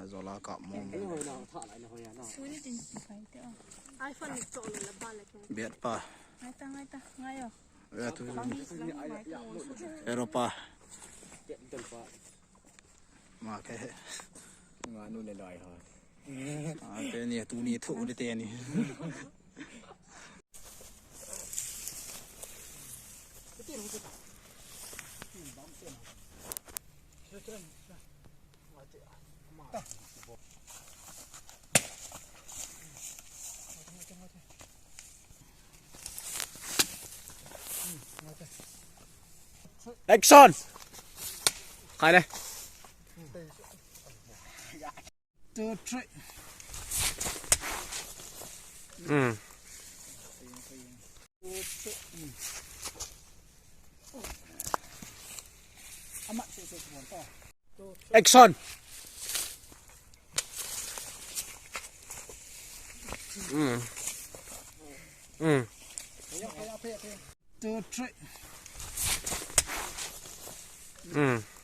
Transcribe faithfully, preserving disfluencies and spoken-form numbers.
Zola kap mo mo. Suni tin pai te o. iPhone ni chok le la ba le ke. Bet pa. Ngai ta, ngai ta, ngai o. Ya tu. Kami, kami mai ko. Pero pa. Ma ke. Nga nu le dai ha. Ah, te ni tu ni thu de te ni. Action! Khai le. Two, three. Mm. Action. Mm. Mm. Two, three. Mm.